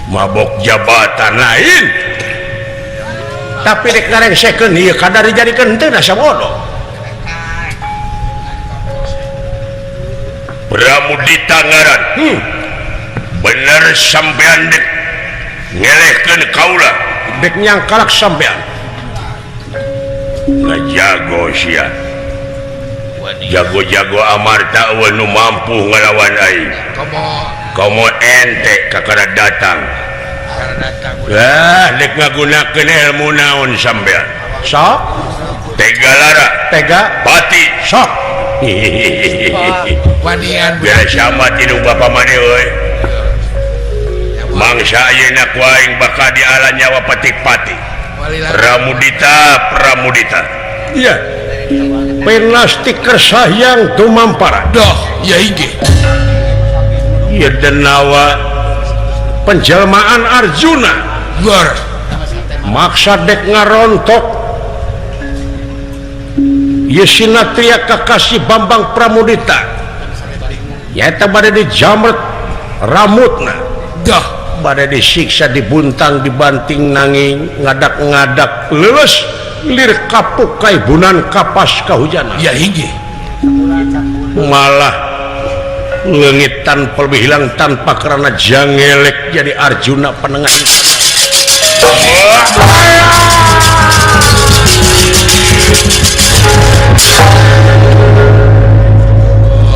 Mabok jabatan lain. Tapi dek ngarengsekeun ieu kadar dijadikeun henteu da sabodo. Pramudita ngaran. Bener sampean dek ngelehkeun kaula. Dek nyangkalak sampean. Ngajago sia. Jago-jago Amarta eueuh nu mampu ngalawan aing. Komo ente kakara datang. Lah dek ngagunakeun ilmu naon sampean? Sok tega lara, tega pati sok. Wanian beres sama tilu bapa maneh euy. Mangsa ayeuna ku aing bakal diala nyawa patik-pati. Pramudita, Pramudita. Iya. Penasti kersayang tumampara. Doh, ya inggih. Ieu denawa penjelmaan Arjuna. Luar. Maksa dek ngarontok. Ieu sinatria kakasih Bambang Pramudita. Nyaeta bade dijamret ramutna. Dah. Bade disiksa, dibuntang, dibanting nanging ngadak-ngadak leuleus lir kapuk kaibunan kapas kahujanan. Ya inggih. Malah leungit tanpa lebih hilang tanpa karena jangelek jadi Arjuna penengah.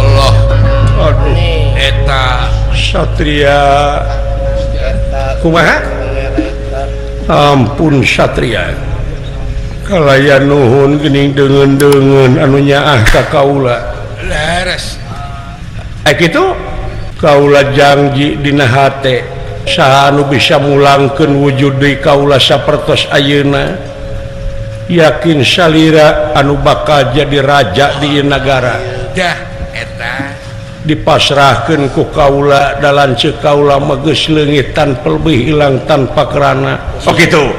Allah. Aduh. Eta Satria. Kumaha? Ampun Satria. Kalaya nuhun geuning deungeun-deungeun anu nyaah ka kaula. Leres. Kitu kaula janji dina hate saha anu bisa mulangkeun wujud deui kaula sapertos ayeuna yakin salira anu bakal jadi raja di ieu nagara. Dah eta dipasrahkeun ku kaula da lanceuk kaula mah geus leungit tanpa lebih hilang tanpa kerana. Oh kitu.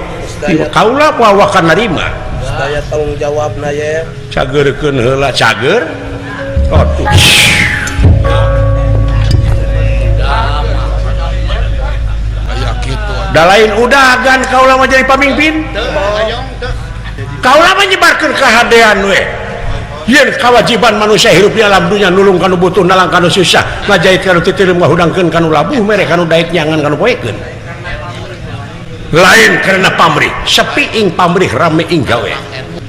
Kaula wawakan narima. Daya tanggung jawabna ye. Cageurkeun heula cager. Aduh. Da lain udagan kaula mah jadi pamimpin. Kaula mah nyebarkeun kahadean we. Yen kewajiban manusia hirup di alam dunya nulung kanu butuh nalang kanu susah ngajait kanu titireum ngahudangkeun kanu labuh mere kanu daek nyangan kanu poekeun. Lain karena pamrih, sepi ing pamrih rame ing gawe.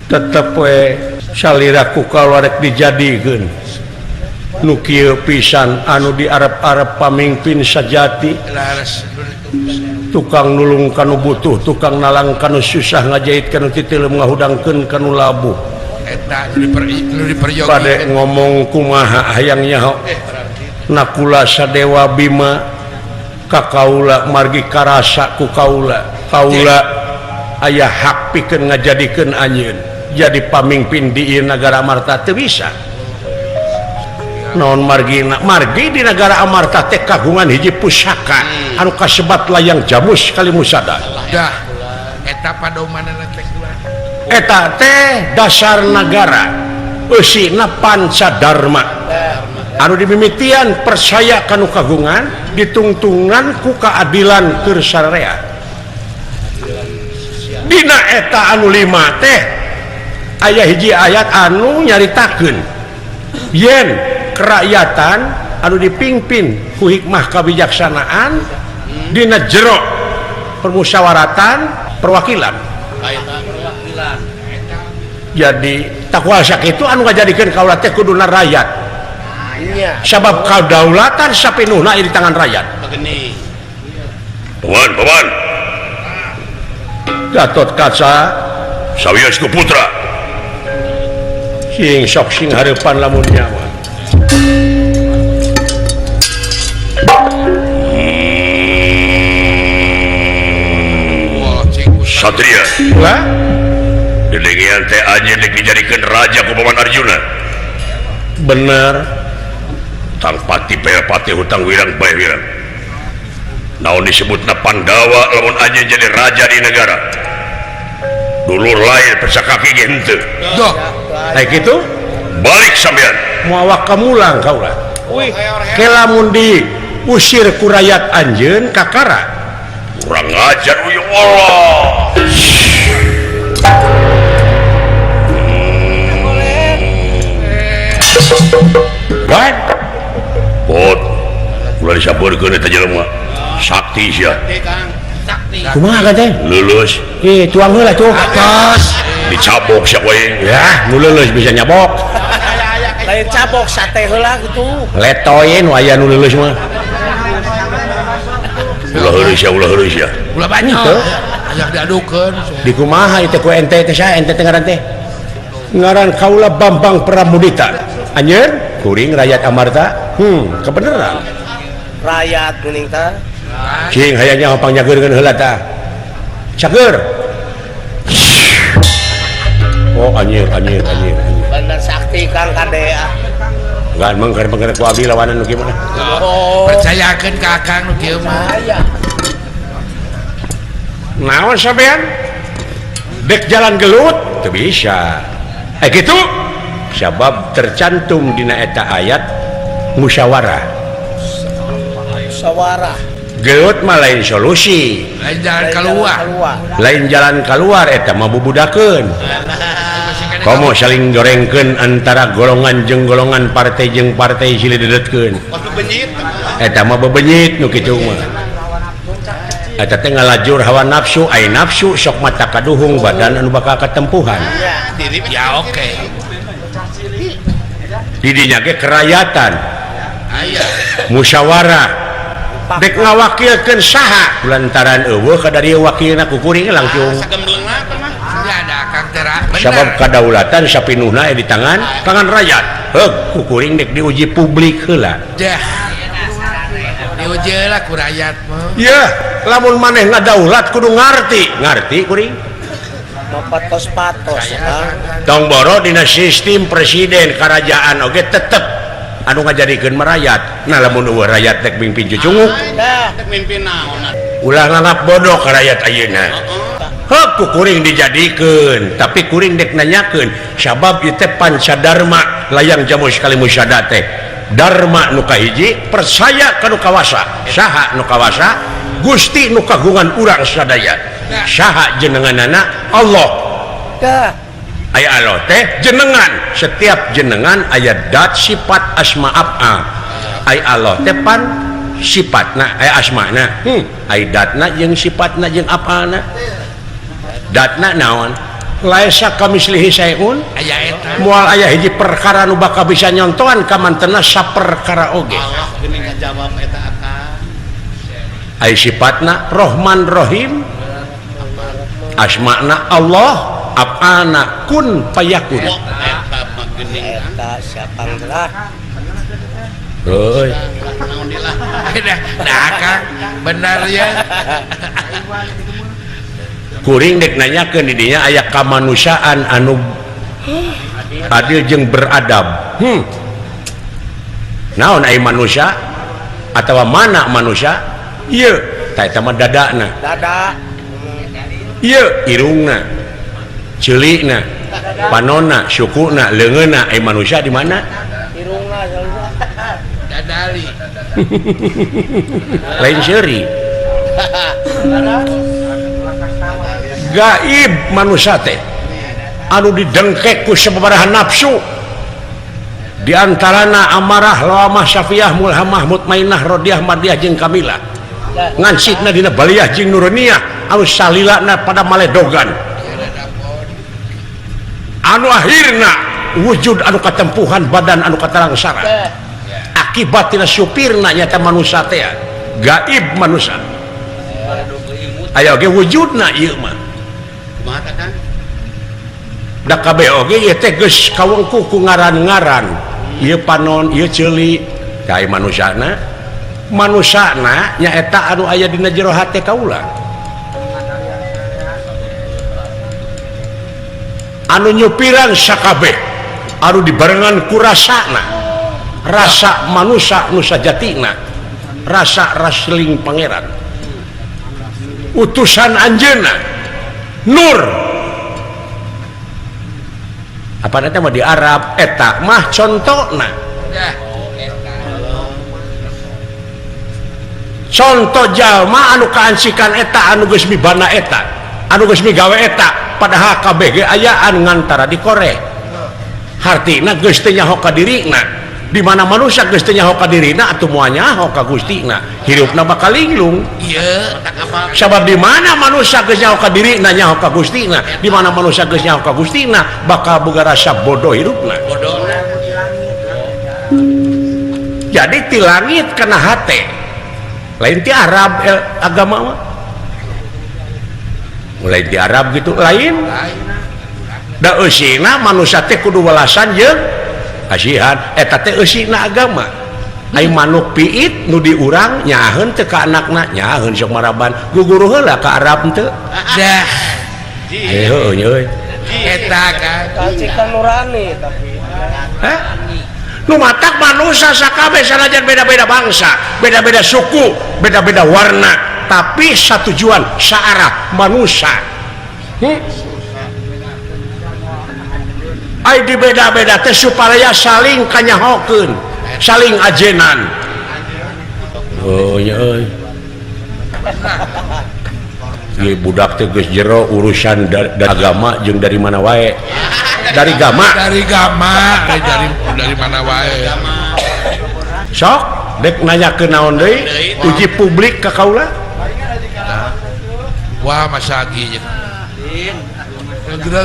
Tetep we salira ku kaula rek dijadikeun. Nu kieu pisan anu diarep-arep pamimpin sajati. Tukang nulung kanu butuh, tukang nalang kanu susah ngajait kanu titileum ngahudangkeun kanu labuh. Eta nu diperyogi. Bade ngomong kumaha hayang nyaho. Nakula Sadewa Bima ka kaula margi karasa ku kaula. Kaula aya hak pikeun ngajadikeun anjeun jadi pamimpin di ieu nagara Amarta teu bisa. Naon margina? Margi di nagara Amarta teh kagungan hiji pusaka anu kasebat layang jamus kalimusada. Dah eta padomanana teh kuat. Eta teh dasar nagara eusina pancadarma anu dimimitian percaya kanu kagungan ditungtungan ku keadilan keur sararea. Dina eta anu lima teh aya hiji ayat anu nyaritakeun yen kerakyatan anu dipimpin ku hikmah kebijaksanaan dina jero permusyawaratan perwakilan. Jadi takwasa itu anu ngajadikeun kaula teh kuduna rakyat. Sabab kadaulatan sapenuhna di tangan rakyat. Paman, paman. Gatot Kaca sawios ku putra. Sing sok sing hareupan lamun nyawa. Satria. Lah? Dedengean teh anjeun deuk dijadikeun raja ku Paman Arjuna. Bener. Tang pati pati hutang wirang bae wirang. Naon disebutna Pandawa lamun anjeun jadi raja di negara. Dulur lain pesakaki ge henteu. Doh. Kayak gitu? Balik sampean. Moal kamulang kaula. Wih, ke lamun diusir ku rakyat anjeun kakara. Kurang ajar uyung Allah. Kan? Pot, ulah disabeurkeun eta jelema. Sakti sia. Sakti. Kumaha teh? Lulus. Ih, tuang heula tuh. Atos. Dicabok sia we. Ya, nu lulus bisa nyabok. Lain cabok sate heula gitu. Letoy nu aya nu lulus mah. Ulah heureuy sia, ulah heureuy sia. Ulah banyak. Ajak diadukeun. Di kumaha ieu teh ku ente teh saha ente teh ngaran teh? Ngaran kaula Bambang Pramudita. Anjeun kuring rakyat Amarta. Kebeneran. Rakyat geuning tah. Cing hayangnya pang nyageurkeun heula tah. Cager. Oh anjir anjir anjir. Bener sakti Kang kade ah. Enggak mengker-mengker ku abdi lawanan nu kieu mah. Oh. Percayakeun ka Akang nu kieu mah. Naon sampean? Dek jalan gelut teu bisa. Gitu sabab tercantum dina eta ayat musyawarah. Musyawarah. Gelut mah lain solusi. Lain jalan keluar. Lain jalan keluar eta mah bubudakeun. Komo saling gorengkeun antara golongan jeung golongan partai jeung partai silih dedetkeun. Eta mah bebenyit nu kitu mah. Eta teh ngalajur hawa nafsu, ai nafsu sok mata kaduhung badan anu bakal katempuhan. Ya oke. Didinya ge kerayatan. Musyawarah. Dek ngawakilkeun saha lantaran eueuh ka dari wakilna ku kuring langsung. Sabab kadaulatan sapinuhna di tangan tangan rakyat. Heug ku kuring dek diuji publik heula. Dah. Diuji heula ku rakyat mah. Yeuh, lamun maneh ngadaulat kudu ngarti. Ngarti kuring. Patos-patos Kang. Tong boro dina sistem presiden kerajaan oge tetep anu ngajadikeun merayat. Nah lamun eueuh rakyat dek mimpin cucunguk. Dek mimpin naon. Ulah nganggap bodoh ka rakyat ayeuna. Heuh ku kuring dijadikeun, tapi kuring dek nanyakeun sabab ieu teh pancadarma layang jamu sekali musyada teh. Dharma nu kahiji percaya ka nu kawasa. Saha nu kawasa? Gusti nu kagungan urang sadaya. Saha jenenganana? Allah. Dah. Aya Allah teh jenengan, setiap jenengan aya dat sifat asma af'al. Aya Allah teh pan sifatna, aya asmana. Aya datna jeung sifatna jeung af'alna. Datna naon? Laisa kamislihi syai'un. Aya eta. Moal aya hiji perkara nu bakal bisa nyontohan ka mantena saperkara oge. Allah geuning ngajawab eta akang. Aya sifatna Rahman Rahim. Asmana Allah, af'alna kun fayakun. Eta mah geuning eta siapang lah. Heuy. Naon dilah. Nah, Kang, benar ya. Kuring dek nanyakeun di dinya aya kamanusiaan anu adil jeung beradab. Naon aya manusia atawa mana manusia? Ieu tah eta mah dadana. Dada. Ieu irungna, ceulikna, panonna, sukuna, leungeunna aya manusia di mana? Irungna dadali. Lain seuri. Gaib manusia teh anu didengkek ku sababaraha nafsu di antarana amarah lawamah syafiyah mulhamah mutmainah rodiah mardiah jeung kamilah ngancitna dina baliyah jeung nuruniyah anu salilana pada maledogan anu akhirna wujud anu katempuhan badan anu katalangsara akibat tina supirna nyata manusia teh gaib manusia aya oge wujudna ieu mah. Kumaha tah Kang? Da kabeh oge ieu teh geus kawengku ku ngaran-ngaran. Ieu panon, ieu ceuli, ka manusana. Manusana nyaeta anu aya dina jero hate kaula. Anu nyupiran sakabeh, anu dibarengan ku rasana. Rasa manusa nu sajatina, rasa rasling pangeran. Utusan anjeunna nur apa nanti mah di Arab eta mah contona Contoh jalma anu kaancikan eta anu geus mibana eta, anu geus migawe eta, padahal kabeh ge ayaan ngantara dikoreh. Hartina geus teu nyaho ka dirina. Di mana manusia geus teu nyaho ka dirina atuh moal nyaho ka Gustina. Hirupna bakal linglung. Ieu sabab di mana manusia geus nyaho ka dirina nyaho ka Gustina, di mana manusia geus nyaho ka Gustina bakal boga rasa bodoh hirupna. Bodohna. Jadi ti langit kana hate. Lain ti Arab agama mah. Mulai di Arab gitu lain. Da eusina manusia teh kudu welasan jeung kasihan eta teh eusina agama. Ai manuk piit nu diurang nyaaheun teu ka anakna, nyaaheun sok maraban guguru heula ka Arab teu. Dah. Heueuh nya euy. Eta kan kacikan nurani tapi. Hah? Nu matak manusia sakabeh sanajan beda-beda bangsa, beda-beda suku, beda-beda warna, tapi satujuan, saarah manusia. Ai di beda-beda teh supaya saling kanyahokeun, saling ajenan. Oh nya euy. Ieu budak teh geus jero urusan dari agama jeung dari mana wae. Dari gama, dari gama, dari mana wae. Sok dek nanya ke naon deui, uji publik ka kaula. Wah, masa ge.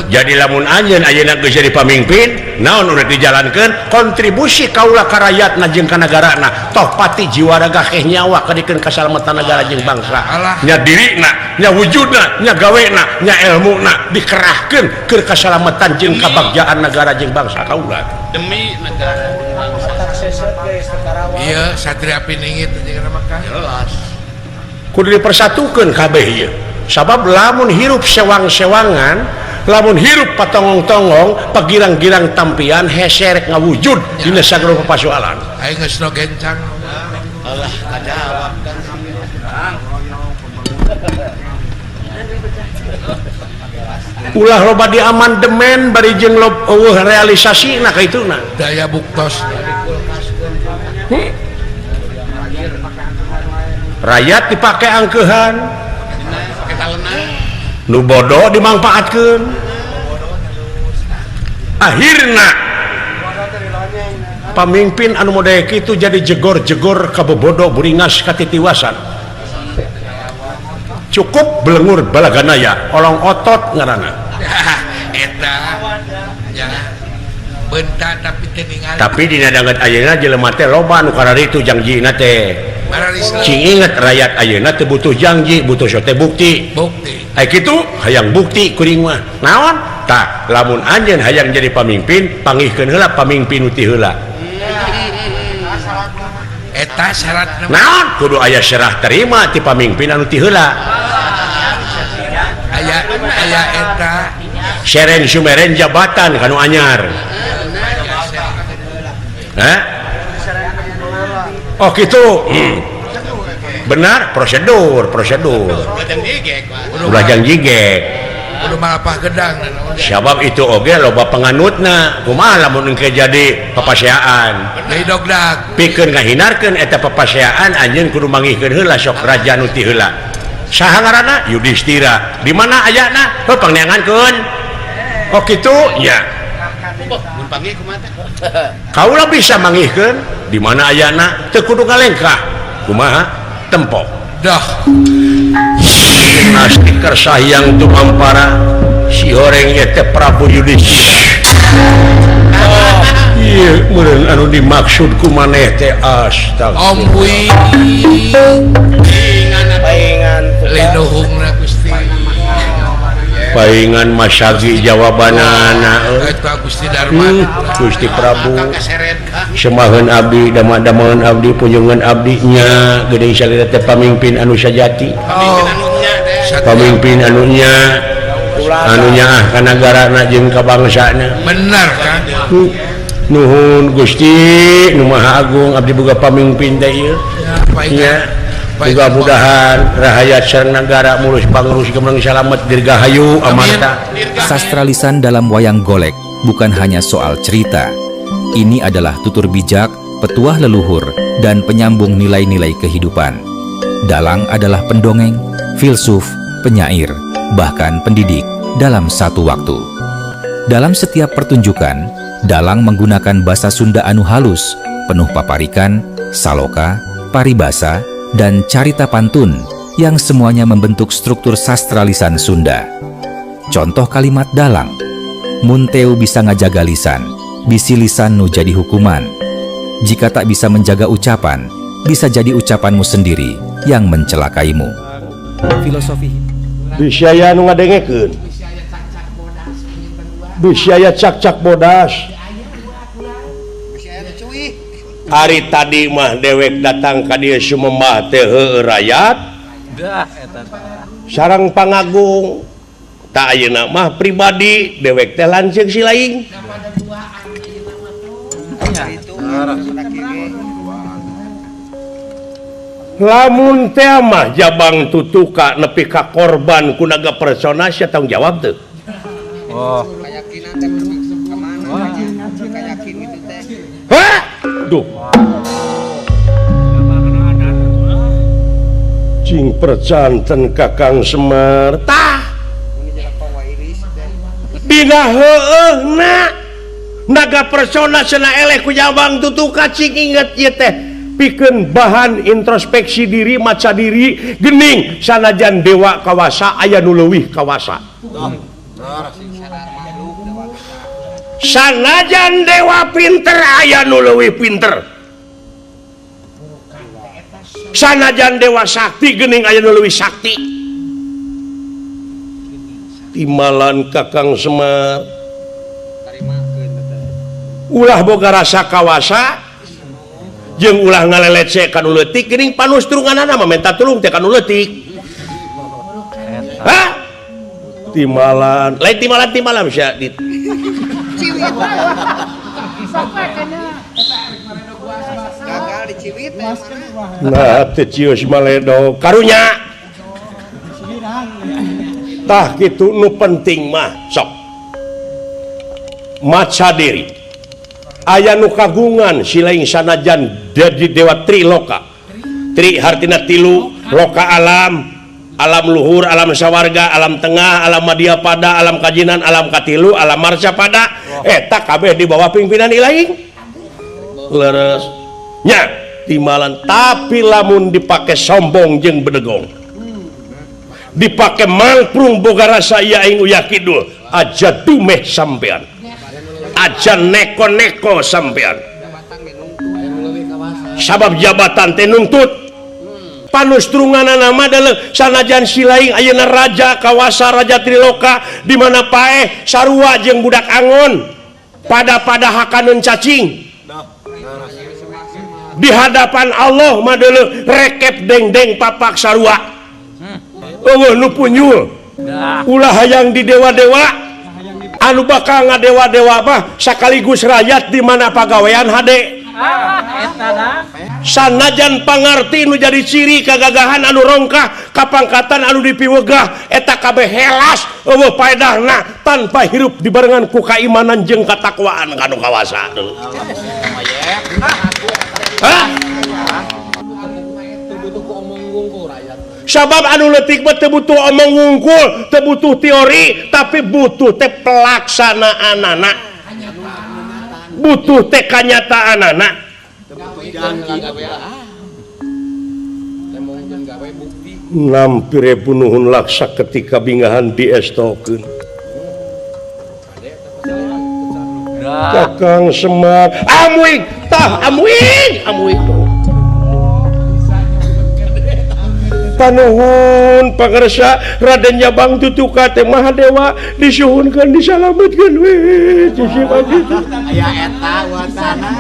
Jadi lamun anjeun ayeuna geus jadi pamimpin, naon udah dijalankeun kontribusi kaula ka rakyatna jeung ka nagarana, toh pati jiwa raga keh nyawa kadikeun kasalamatan negara jeung bangsa. Nya dirina, nya wujudna, nya gawena, nya elmuna dikerahkeun keur kasalamatan jeung kabagjaan negara jeung bangsa kaula. Demi negara bangsa. Iya, Satria Piningit jeung mah jelas. Kudu dipersatukeun kabeh ieu. Sabab lamun hirup sewang-sewangan, lamun hirup patongong-tongong, pagirang-girang tampian hese rek ngawujud dina sagala pasoalan. Aing geus no gencang. Alah kajawab kan. Ulah loba diamandemen bari jeung eueuh realisasina ka ituna. Daya buktos. Rakyat dipake angkeuhan. Nu bodoh dimangfaatkeun. Akhirna pamimpin anu model kitu jadi jegor-jegor ka bobodo buringas katitiwasan. Cukup belengur balaganaya, olong otot ngaranna. Eta ya bentar tapi teu ningali. Tapi dina danget ayeuna jelema teh loba nu kararitu jangjina teh. Cing inget rakyat ayeuna teu butuh janji, butuh sote bukti. Bukti. Ai kitu hayang bukti kuring mah. Naon? Tah, lamun anjeun hayang jadi pamimpin, pangihkeun heula pamimpin nu ti heula. Eta syaratna. Naon? Kudu aya serah terima ti pamimpin anu ti heula. Aya aya eta seren sumeren jabatan kanu anyar. Hah? Oh gitu. Benar, prosedur. Ulah janji gek. Kudu malapah gedang. Sabab itu oge loba penganutna. Kumaha lamun engke jadi papaseaan. Deui dogdag. Pikeun ngahinarkeun eta papaseaan anjeun kudu mangihkeun heula sok raja nu ti heula. Saha ngaranna? Yudhistira. Di mana ayana? Heuh pangneangankeun. Oh kitu nya. Mun panggih kumaha teh? Kaula bisa mangihkeun di mana ayana teu kudu ngalengkah. Kumaha? Tempo. Dah. Nastikar sayang tumampara si horeng ieu teh Prabu Yudhistira. Oh, ieu meureun anu dimaksud ku maneh teh astagfirullah. Om Bui. Paingan linuhungna Gusti. Paingan masagi jawabanana eta Gusti Darma. Gusti Prabu. Semaheun abdi dama-damaeun abdi punjungan abdi nya geuning salira teh pamimpin anu sajati. Pamimpin anu nya anu nyaah ka nagarana jeung ka bangsana. Bener kan? Nuhun Gusti nu Maha Agung abdi boga pamimpin teh ieu. Nya mudah-mudahan rahayat sareng nagara mulus pangrus gemreng salamet dirgahayu amarta. Sastra lisan dalam wayang golek bukan hanya soal cerita. Ini adalah tutur bijak, petuah leluhur, dan penyambung nilai-nilai kehidupan. Dalang adalah pendongeng, filsuf, penyair, bahkan pendidik dalam satu waktu. Dalam setiap pertunjukan, dalang menggunakan bahasa Sunda anu halus, penuh paparikan, saloka, paribasa, dan carita pantun yang semuanya membentuk struktur sastra lisan Sunda. Contoh kalimat dalang, "Mun teu bisa ngajaga lisan, bisi lisan nu jadi hukuman." Jika tak bisa menjaga ucapan, bisa jadi ucapanmu sendiri yang mencelakaimu. Filosofi Bisi aya nu ngadengekeun, bisi aya cak-cak bodas. Hari tadi mah dewek datang ka dieu sumembah teh heueuh rakyat sareng pangagung. Tak ayeuna mah pribadi dewek teh lanceuk si laing. Lamun teh mah Jabang Tutuka nepi ka korban ku naga persona, sia tanggung jawab teu? Oh. Keyakinan teh kemana? Keyakin gitu teh. Hah? Duh. Cing percanten Kakang Semar. Tah. Dina heueuhna naga persona cenah eleh ku Jabang Tutuka, cing inget ieu teh pikeun bahan introspeksi diri, maca diri. Gening sanajan dewa kawasa, aya nu leuwih kawasa. Sanajan dewa pinter, aya nu leuwih pinter. Sanajan dewa sakti, gening aya nu leuwih sakti. Timalan Kakang Semar, ulah boga rasa kawasa jeung ulah ngaleleceh ka nu leutik. Geuning panustrunganana mah minta tulung teh ka nu leutik. Hah? Timalan lain timalan, timalan sia dit. Gagal diciwit. Nah teu cius maledo karunya. Tah kitu nu penting mah sok maca diri. Aya nu kagungan silaing sanajan jadi dewa triloka. Tri hartina tilu, loka alam, alam luhur, alam sawarga, alam tengah, alam madya pada, alam kajinan, alam katilu, alam marca pada. Eta kabeh di bawah pimpinan ilaing. Leres nya timalan. Tapi lamun dipake sombong jeung bedegong, dipake mangprung boga rasa ieu aing uyah kidul, aja dumeh sampean, aja neko-neko sampean. Sabab jabatan teh nuntut panustrunganana mah sanajan silaing ayeuna raja kawasa, raja triloka, di mana paeh sarua jeung budak angon pada-pada hakaneun cacing. Di hadapan Allah mah deuleu rekep dengdeng papak sarua. Eueuh nu punyul. Ulah hayang di dewa-dewa anu bakal ngadewa-dewa mah sakaligus rakyat di mana pagawean hade. Sanajan pangarti nu jadi ciri kagagahan anu rongkah, kapangkatan anu dipiwegah, eta kabeh helas eueuh paedahna tanpa hirup dibarengan ku kaimanan jeung katakwaan ka nu kawasa. Hah? Sabab anu leutik mah teu butuh omong wungkul, teu butuh teori, tapi butuh teh pelaksanaanana. Butuh teh kanyataanana. Nampire bunuhun laksa ketika bingahan diestokeun. Kakang Semar, amuing, tah amuing, amuing. Panuhun pangersa Raden Jabang Tutuka teh Mahadewa disuhunkeun disalametkeun we cicing kitu. Aya eta wasana.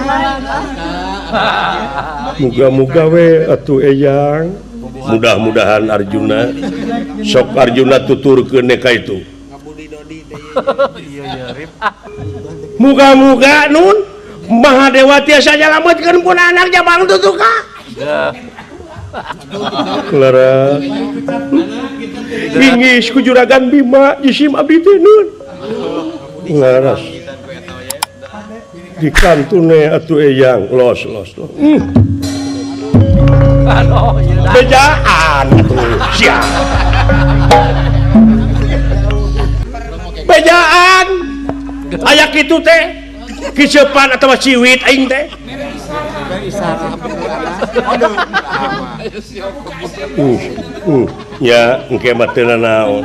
Muga-muga we atuh eyang. Mudah-mudahan Arjuna sok Arjuna tuturkeun ka itu. Muga-muga nun Mahadewa tiasa nyalametkeun pun anak Jabang Tutuka. Clara bingis ku juragan Bima jisim abdi teh nun ngaras di kantune atuh eyang los los los. Bejaan atuh sia. Bejaan. Aya kitu teh. Kicepan atawa ciwit aing teh. Ya engke mah teu nanaon.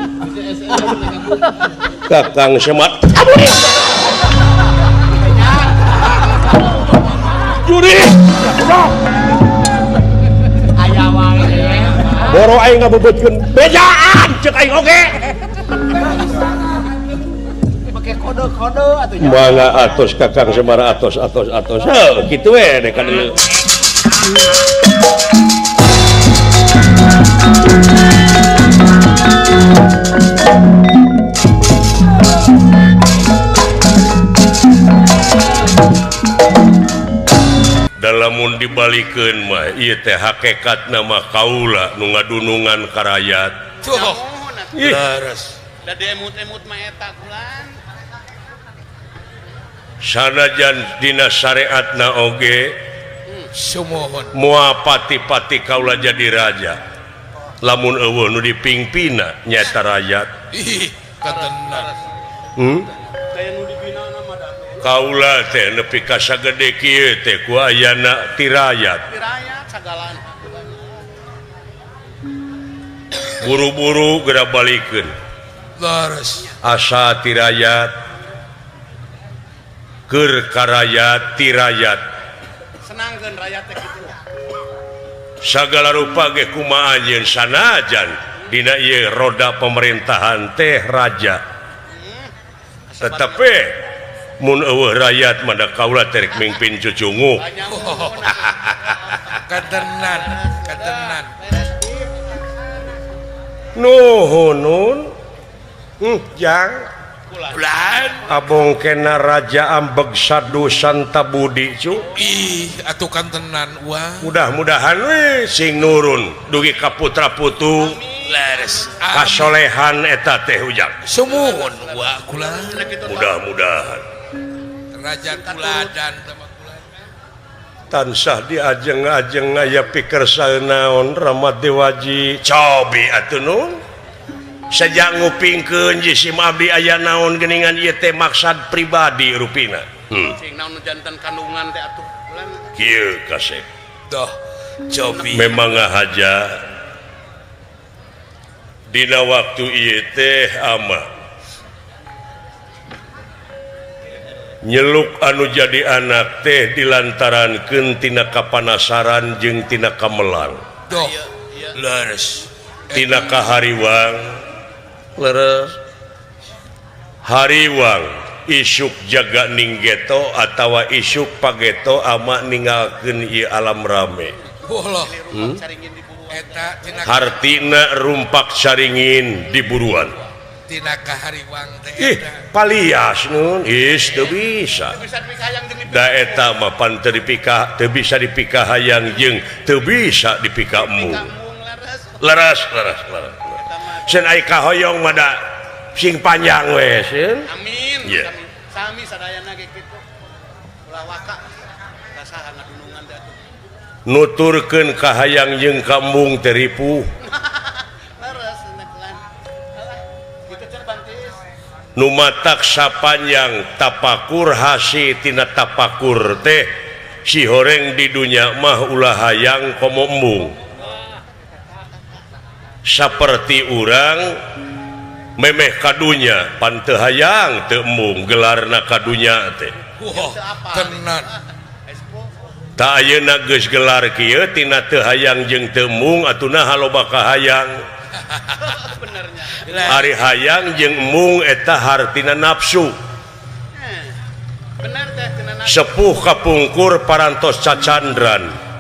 Kakang Semar. Juri. Aya wae. Boro aing ngabeubeutkeun bejaan ceuk aing oge. Make kode-kode atuh nya. Mangga atos Kakang Semar atos atos atos. Heuh kitu we dek ka dieu. Dalamun dibalikeun mah ieu teh hakekat nama kaula nu ngadunungan ka rakyat. Tuh. Leres. Da diemut-emut mah eta kulan. Sanajan dina syariatna oge sumuhun moal pati-pati kaula jadi raja. Lamun eueuh nu dipingpina nyaeta rakyat. Ih, katenan. Kaula teh nepi ka sagede kieu teh ku ayana ti rakyat. Buru-buru geura balikeun. Leres. Asa ti rakyat keur ka rakyat ti rakyat. Senangkeun rakyat teh kitu. Sagala rupa ge kumaha anjeun sanajan dina ieu roda pemerintahan teh raja. Tetapi mun eueuh rakyat mah da kaula teh rek mingpin cucungu. Katenan, katenan. Nuhun nun. Jang. Kulan. Abong kena raja ambeg sadu santa budi cu. Ih, atuh kantenan wah. Mudah-mudahan we sing nurun dugi ka putra putu. Leres. Kasolehan eta teh ujang. Sumuhun wa kulan. Mudah-mudahan. Raja kuladan sama kulan. Tansah diajeng-ajeng aya pikir saeunaon Rama Dewaji. Cobi atuh nun. Sejak ngupingkeun jisim abdi aya naon geuningan ieu teh maksad pribadi rupina. Sing naon nu janten kandungan teh atuh kulan. Kieu kasep. Doh, cobi. Memang ngahaja dina waktu ieu teh ama nyeluk anu jadi anak teh dilantarankeun tina kapanasaran jeung tina kamelang. Doh, leres. Tina kahariwang. Leres. Hariwang isuk jaga ninggeto atawa isuk pageto ama ninggalkeun ieu alam rame. Hartina rumpak caringin di buruan. Tina kahariwang teh ih palias nun is teu bisa. Da eta mah pan teu dipika teu bisa dipikahayang jeung teu bisa dipikaembung. Leres leres leres. Sen ai kahoyong mah da sing panjang we sen. Amin. Yeah. Sami sadayana ge kitu. Ulah waka rasaha ngadunungan teh atuh. Nuturkeun kahayang jeung kambung teh ripuh. Leres kulan. Alah, kitu cenah bantis. Nu matak sapanjang tapakur hasi tina tapakur teh si horeng di dunya mah ulah hayang komo embung. Saperti urang memeh kadunya pan teu hayang teu embung gelarna kadunya teh. Tenan. Ta ayeuna geus gelar kieu tina teu hayang jeung teu embung atuh naha loba kahayang. Ari hayang jeung embung eta hartina nafsu. Sepuh kapungkur parantos cacandran.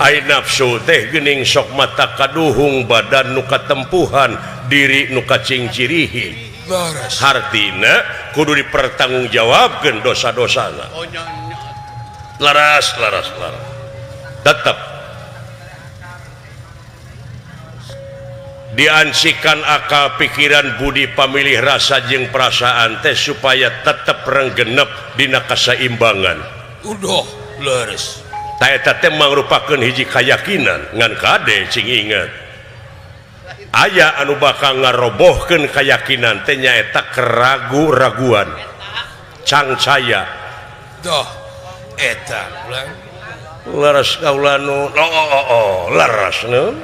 Ai nafsu teh geuning sok mata kaduhung badan nu katempuhan diri nu kacingcirihi. Hartina kudu dipertanggungjawabkeun dosa-dosana. Laras laras laras. Tetep diansikan akal pikiran budi pamilih rasa jeung perasaan teh supaya tetep renggenep dina kasaimbangan. Udah leres. Ta eta teh mangrupakeun hiji kayakinan ngan kade cing inget. Aya anu bakal ngarobohkeun kayakinan teh nyaeta keragu-raguan. Cangcaya. Doh eta ulang. Leres kaula nu. Oh, leres nu.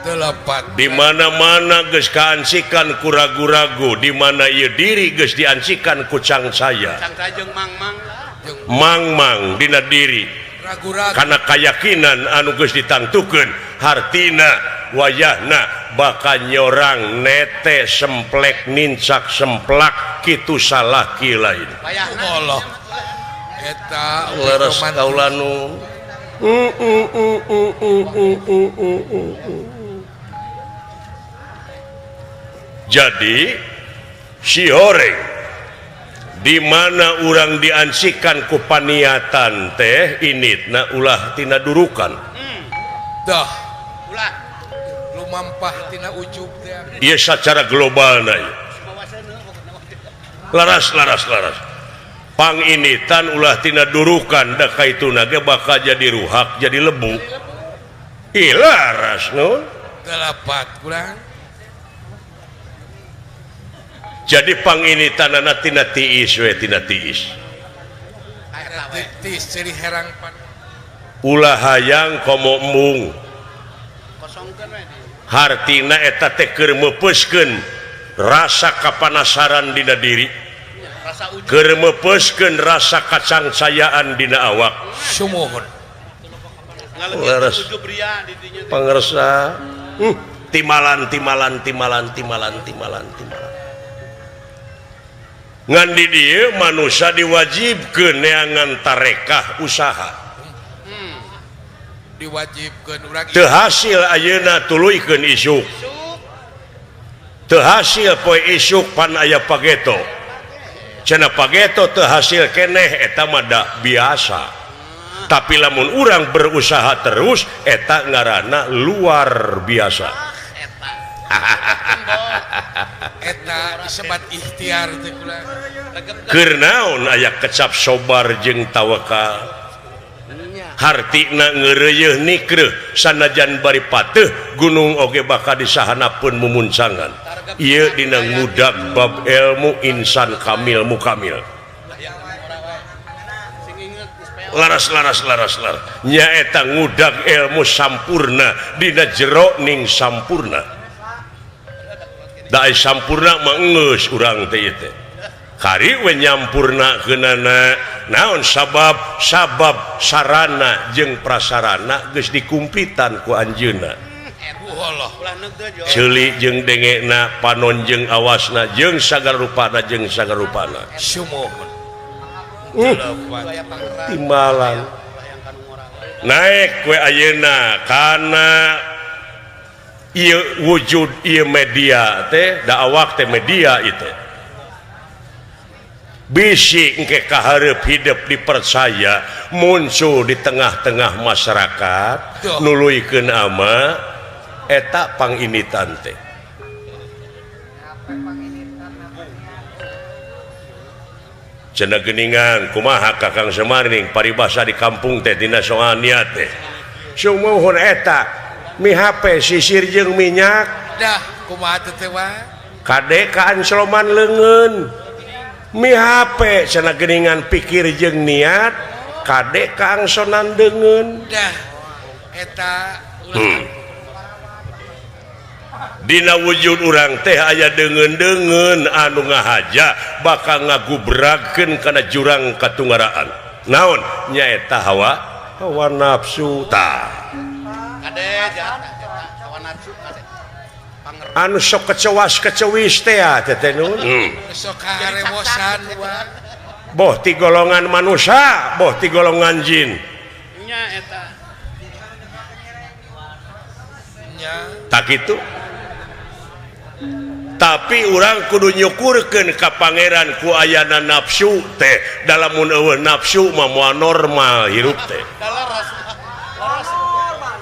Telepat. Di mana-mana geus kaansikan ku ragu-ragu, di mana ieu diri geus diansikan ku cangcaya. Cangcaya jeung mang-mang. Mang-mang dina diri. Ragu-ragu. Kana kayakinan anu geus ditangtukeun, hartina wayahna bakal nyorang nete semplek nincak semplak kitu salah ki lain. Wayahna. Allah. Eta leres kaula nu. Jadi si horeng di mana urang diansikan ku paniatan teh initna ulah tina durukan. Dah ulah lumampah tina ujub teh. Ieu sacara globalna ieu. Laras laras laras. Panginitan ulah tina durukan da kaituna ge bakal jadi ruhak jadi lebu. Ih laras nu. Telepat kurang. Jadi panginitanana tina tiis we tina tiis. Tiis ciri herang pan. Ulah hayang komo embung. Hartina eta teh keur meupeuskeun rasa kapanasaran dina diri. Keur meupeuskeun rasa kacangcayaan dina awak. Sumuhun. Leres. Pangersa. Timalan timalan timalan timalan timalan timalan. Ngan di dieu manusia diwajibkeun neangan tarekah usaha. Diwajibkeun urang. Teu hasil ayeuna tuluykeun isuk. Teu hasil poe isuk pan aya pageto. Cenah pageto teu hasil keneh eta mah da biasa. Tapi lamun urang berusaha terus eta ngaranna luar biasa. Eta disebat ikhtiar teh kula. Keur naon aya kecap sobar jeung tawakal. Hartina ngeureuyeuh nikreuh sanajan bari pateuh gunung oge bakal disahanapeun mumuncangan. Ieu dina ngudag bab ilmu insan kamil mukamil. Laras laras laras laras. Nyaeta ngudag ilmu sampurna dina jero ning sampurna. Da sampurna mah geus urang teh ieu teh. Kari we nyampurnakeunana naon sabab sabab sarana jeung prasarana geus dikumplitan ku anjeunna. Ceuli jeung dengekna, panon jeung awasna, jeung sagala rupana jeung sagala rupana. Sumuhun. Timbalan. Naek we ayeuna kana ieu wujud ieu media teh da awak teh media itu. Bisi engke kahareup hidup dipercaya muncul di tengah-tengah masyarakat nuluykeun ama eta panginitan teh. Cenah geuningan kumaha Kakang Semar ning paribasa di kampung teh dina soal niat teh. Sumuhun eta mi HP sisir jeung minyak. Dah kumaha teh wa? Kade kaan sloman leungeun. Mi HP cenah geuningan pikir jeung niat kade kaangsonan deungeun. Dah eta ulah. Dina wujud urang teh aya deungeun-deungeun anu ngahaja bakal ngagubragkeun kana jurang katunggaraan. Naon nyaeta hawa hawa nafsu tah. Kade jahat hawa nafsu kade. Anu sok kecewas kecewis teh teh nun. Sok karewosan wa. Boh ti golongan manusia, boh ti golongan jin. Nya eta. Nya. Tak kitu. Tapi urang kudu nyukurkeun ka pangeran ku ayana nafsu teh. Dalam mun eueuh nafsu mah moal normal hirup teh.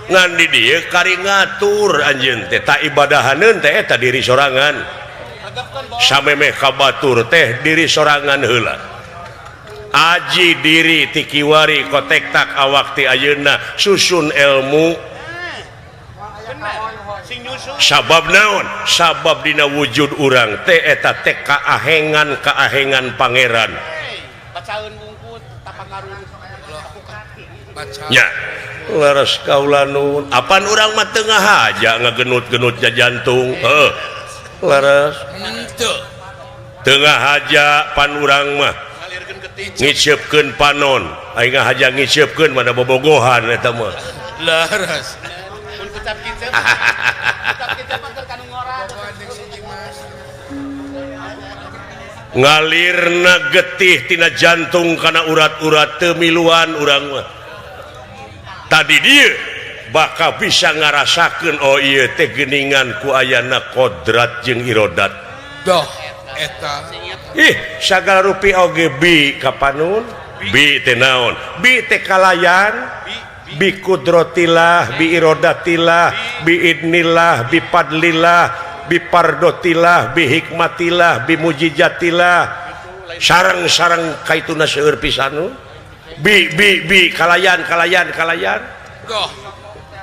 Ngan di dieu kari ngatur anjeun teh tak ibadahaneun teh eta diri sorangan. Samemeh ka batur teh diri sorangan heula. Aji diri ti kiwari kotektak awak ti ayeuna susun ilmu sabab naon sabab dina wujud urang teh eta teh kaahengan kaahengan pangeran nya leres kaula nuhun apan urang mah teu ngahaja ngagenut-genutnya jantung heuh leres henteu teu ngahaja pan urang mah ngiceupkeun panon aing ngahaja ngiceupkeun mana bobogohan eta mah leres mun kucap kicep kucap kicep mah keur kanu ngora ngalirna getih tina jantung kana urat-urat teu miluan urang mah tadi dieu bakal bisa ngarasakeun oh ieu teh geuningan ku ayana kodrat jeung irodat doh eta ih sagala rupi oge bi kapanun bi teh naon bi teh kalayan bi kudrotillah bi irodatillah bi idnillah bi padlillah bi pardotillah bi hikmatillah bi mujijatillah sareng-sareng kaituna seueur pisan bi bi bi kalayan kalayan kalayan doh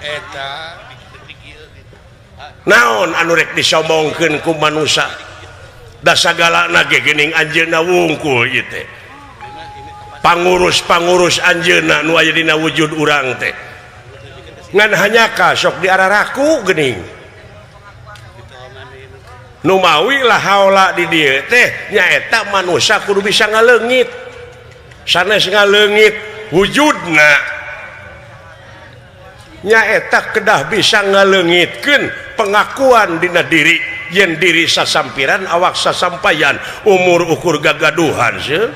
eta naon anu rek disombongkeun ku manusa da sagalana ge geuning anjeunna wungkul ieu teh pangurus-pangurus anjeunna nu aya dina wujud urang teh ngan hanyaka sok diararaku geuning nu mawi lah haola di dieu teh nyaeta manusa kudu bisa ngaleungit sanes ngaleungit wujudna nyaeta kedah bisa ngaleungitkeun pengakuan dina diri yen diri sasampiran awak sasampayan umur ukur gagaduhan seuh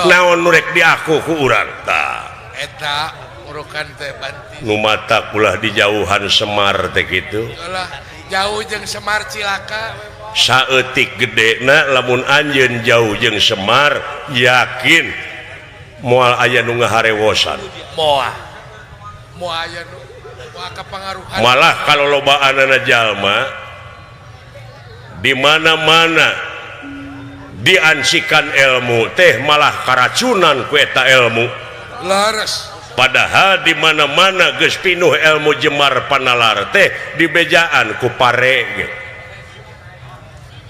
naon nu rek diaku ku urang tah eta urukan teh banti nu mata ulah dijauhan Semar teh kitu ulah jauh jeung Semar cilaka saeutik gedena lamun anjeun jauh jeung Semar yakin moal aya nu ngaharewosan moal moal aya nu moal kapangaruhan malah kalau lobaanana jalma di mana-mana diansikan ilmu teh malah karacunan ku eta ilmu leres padahal di mana-mana geus pinuh ilmu jemar panalar teh dibejaan ku pare ge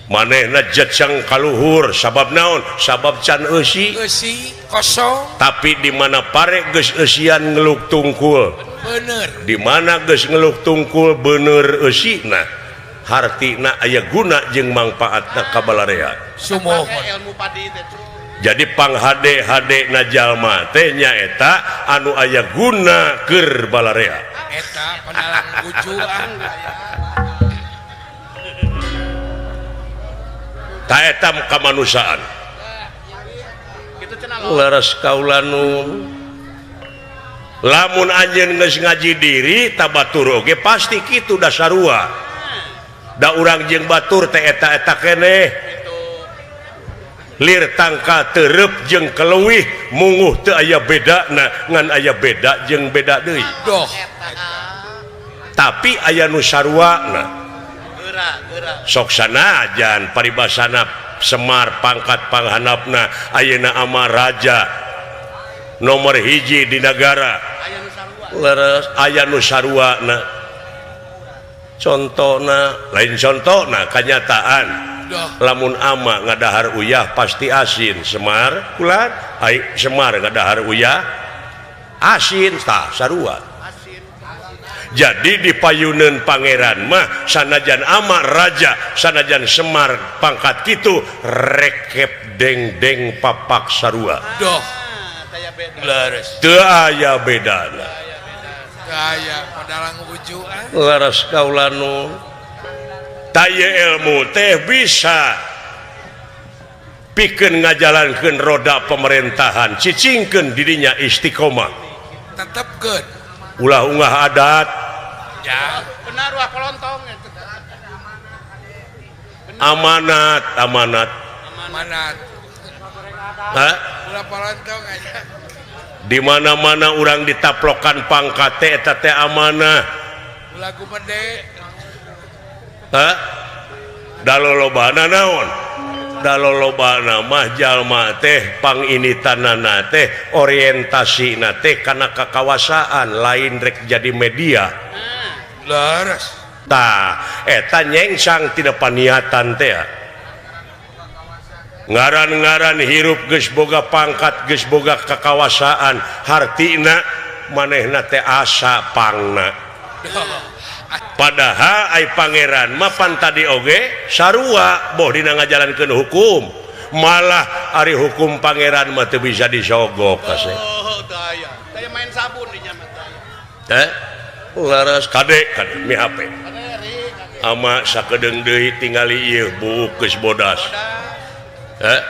manehna jeceng kaluhur sabab naon sabab can eusi eusi kosong tapi di mana pare geus eusian ngeluk tungkul bener di mana geus ngeluk tungkul bener eusina hartina aya guna jeung mangpaatna ka balarea sumohon ilmu padi teh jadi pang hade hade na jalma teh nyaeta anu aya guna keur balarea eta panalang ujuan taetam kamanusiaan leres kaula nun lamun anjeun geus ngaji diri tabatur oge pasti kitu da sarua da urang jeung batur teh eta-eta keneh lir tangka terep jeung keleuwih munguh teu aya bedana ngan aya beda jeung beda deui doh tapi aya nu saruana sok sanajan paribasana Semar pangkat panghanapna ayeuna ama raja nomor hiji di negara leres aya nu saruana contona lain contona kanyataan lamun ama ngadahar uyah pasti asin Semar ulah ai Semar ngadahar uyah asin tah sarua. Jadi di payuneun pangeran mah sanajan ama raja sanajan Semar pangkat kitu rekep deng-deng papak sarua doh leres teu aya bedana aya padalang wujuhan leres kaula nu taya ilmu teh bisa pikeun ngajalankeun roda pemerintahan cicingkeun dirinya istiqomah tetepkeun ulah ungah adat ya benar wah kolontong amanat amanat amanat ha ulah palontong aja di mana-mana urang ditaplokan pangkat teh eta teh amanah ulah gumede ha dalolobana naon Da lolobana mah jalma teh panginitanana teh orientasina teh kana kakawasaan lain rek jadi media. Leres. Tah eta nyengsang tina paniatan teh. Ngaran-ngaran hirup geus boga pangkat geus boga kakawasaan hartina manehna teh asa pangna. Padahal ai pangeran mapan tadi oge sarua boh dina ngajalankeun hukum malah ari hukum pangeran mah teu bisa disogok kasih. Oh, teu aya. Teu main sabun di nya mah teu aya. Teh laras kade kade mi HP. Ama sakedeung deui tingali ieu buuk geus bodas. Heh.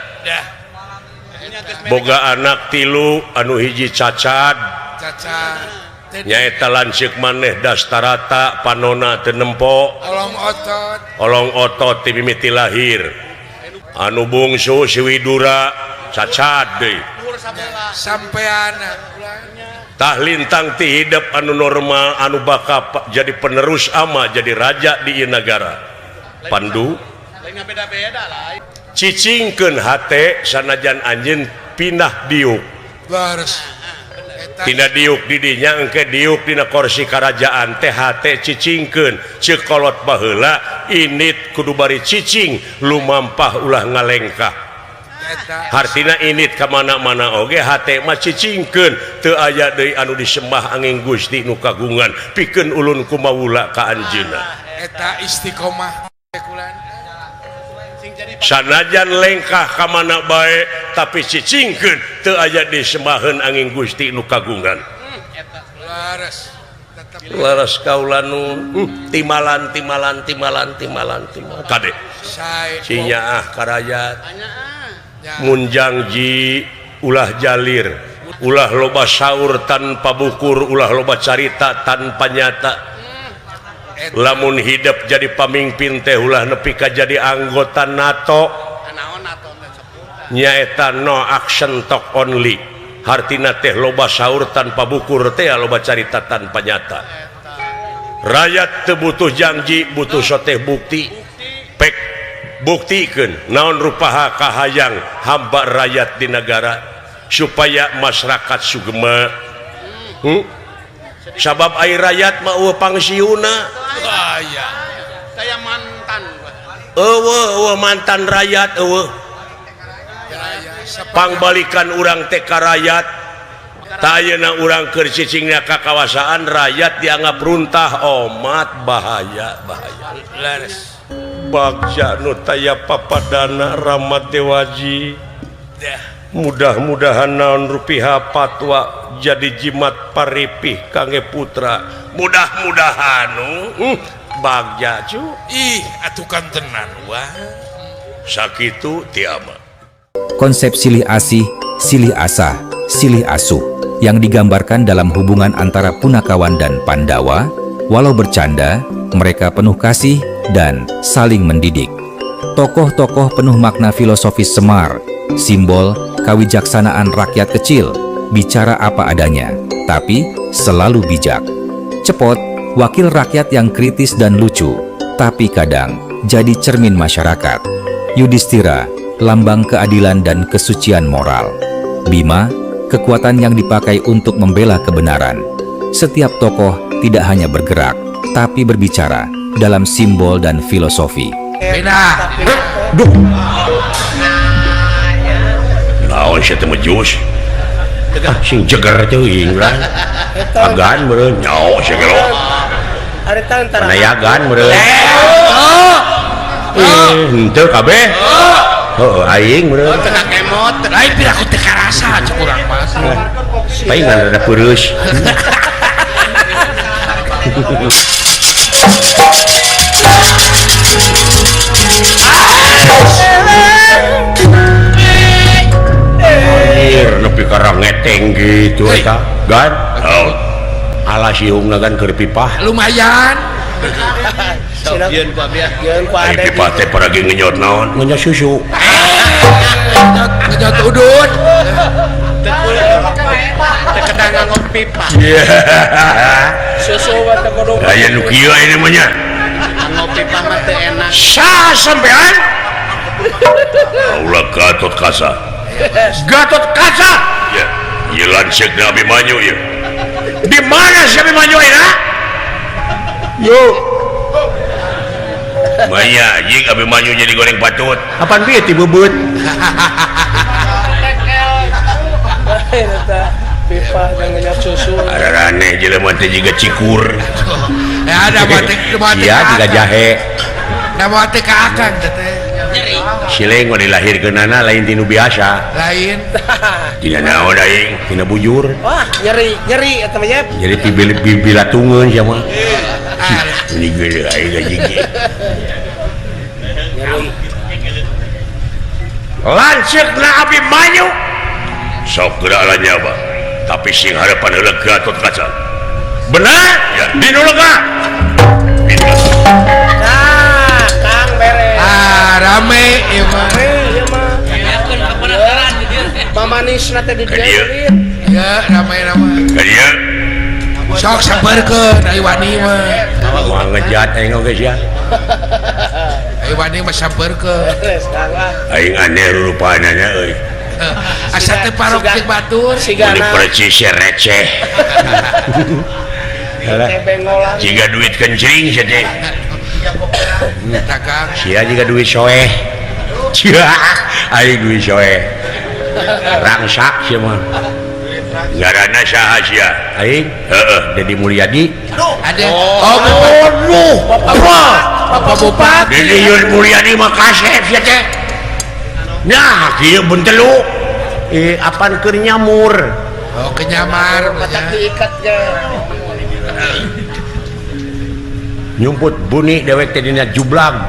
Boga anak tilu anu hiji cacad. Cacad. Nyaeta lanceuk maneh Dastarata panona teu nempo. Olong otot. Olong otot ti mimiti lahir. Anu bungsu si Widura cacad deui. Sampean tah lintang ti hidup anu normal anu bakal jadi penerus ama jadi raja di ieu nagara. Pandu beda-beda lah. Cicingkeun hate sanajan anjeun pindah diuk. Leres. Tina diuk didinya engke diuk dina kursi karajaan teh hate cicingkeun ceuk kolot baheula init kudu bari cicing lumampah ulah ngalengkah. Hartina init ka mana-mana oge hate mah cicingkeun teu aya deui anu disembah angin Gusti nu kagungan pikeun ulun kumawula ka anjeunna. Eta istiqomah sanajan lengkah ka mana bae tapi cicingkeun teu aya disembaheun angin Gusti nu kagungan. Leres. Leres kaula nu timalan timalan timalan timalan timalan kade sinyaah ka rakyat mun jangji ulah jalir ulah loba saur tanpa bukur ulah loba carita tanpa nyata. Lamun hidup jadi pamimpin teh ulah nepi ka jadi anggota NATO nyaeta no action talk only hartina teh loba saur tanpa bukur teh loba carita tanpa nyata. Rakyat teu butuh janji butuh soteh bukti pek buktikeun naon rupaha kahayang hamba rakyat di negara supaya masyarakat sugema. Sabab ai rakyat mah eueuh pangsiuna. Aya. Saya mantan. Eueuh eueuh mantan rakyat eueuh. Pangbalikan urang teh ka rakyat. Tah ayeuna urang keur cicingna ka kawasaan rakyat dianggap runtah omat bahaya bahaya. Leres. Bagja nu taya papadana Ramat Dewaji. Mudah-mudahan naon rupiah patwa jadi jimat paripih kangge putra. Mudah-mudahan bagja cu. Ih atukan tenan wah. Sakitu tiama. Konsep silih asih, silih asah, silih asuh yang digambarkan dalam hubungan antara Punakawan dan Pandawa, walau bercanda, mereka penuh kasih dan saling mendidik. Tokoh-tokoh penuh makna filosofis Semar, simbol kawijaksanaan rakyat kecil, bicara apa adanya, tapi selalu bijak. Cepot, wakil rakyat yang kritis dan lucu, tapi kadang jadi cermin masyarakat. Yudhistira, lambang keadilan dan kesucian moral. Bima, kekuatan yang dipakai untuk membela kebenaran. Setiap tokoh tidak hanya bergerak, tapi berbicara dalam simbol dan filosofi. Beda. Duh. Naon sia teh mejus? Ah, sing jeger teuing lah. Agan meureun nyaho sia gelo. Ari tantara. Panayagan meureun. Henteu kabeh. Heuh, aing meureun. Teu kakemot. Lain piraku teu karasa cek urang mah. Paingan rada peureus. Anjir, nepi ka rangeteng gitu eta. Gan. Alah siungna gan keur pipah. Lumayan. Yeun ku abdi. Yeun ku Ai ade. pipah teh paragi ngenyot naon? Ngenyot susu. Ngenyot udut. Teu kedang nganggo pipa. Susu mah teu kudu. Aya nu kieu aya mah nya. Nganggo pipa mah teu enak. Sah sampean. Kaula Gatot Kaca. Gatot Kaca. Ya, ieu lanceukna Abimanyu ieu. Di mana si Abimanyu ayeuna? Yo. Maya anjing Abimanyu jadi goreng patut. Apaan bieu ti beubeut? Eta pipa ngenyak susu. Arane jelema teh jiga cikur. Ada batik batik. Iya jiga jahe. Da batik ka akang teh. Sileng mah dilahirkeunana lain tinu biasa. Lain. Tina naon aing? Tina bujur. Wah, nyeri, nyeri eta mah yep. Jadi pibilatungeun sia mah. Ini geuleuh aing gajigi. Nyeri. Lanceukna Abimanyu. Sok geura lanyaba. Tapi sing harapan heula Gatot Kaca. Benar? Ya, dinu lega. Nah, Kang beres. Ah, rame ieu mah. Ieu mah. Pamanisna teh di dieu. Ya, rame-rame. Ka dieu. Sok sampeurkeun ai wani mah. Moal ngejat aing oge sia. Ai wani mah sampeurkeun. Beres, Kang ah. Aing aneh rupaanana euy. Asa teh parok cek batur. Ini percis receh. Jika duit kencing sia teh. Sia jika duit soeh. Aing duit soeh. Rangsak sia mah. Ngaranna saha sia? Aing? Heeh, Dedi Mulyadi. Ada. Oh, aduh, Bapak Bupati. Dedi Mulyadi mah kasep sia teh. Nah, kieu bentelu. Apaan keur nyamur? Oh, kenyamar. Matak diikat ge. Nyumput buni dewek teh dina jublag.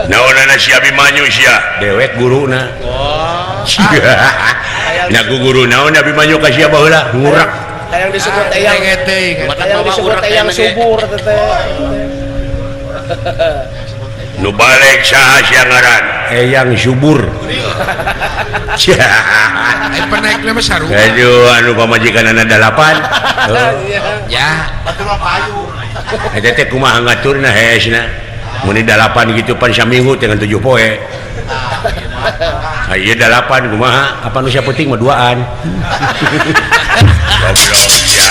Naonana si Abimanyu sia? Dewek guruna. Oh. Nah, guru naon Abimanyu ka sia baheula? Ngurak. Hayang disebut eyang. Hayang disebut eyang subur teh. Nu balik saha sia ngaran? Eyang subur. Ai penaikna mah sarua. Aduh, anu pamajikanana 8. Ya. Batur mah payu. Eta teh kumaha ngaturna hesna? Mun 8 gitu pan saminggu dengan 7 poe. Ieu 8 kumaha? Apa nu sapenting mah duaan. Goblok sia.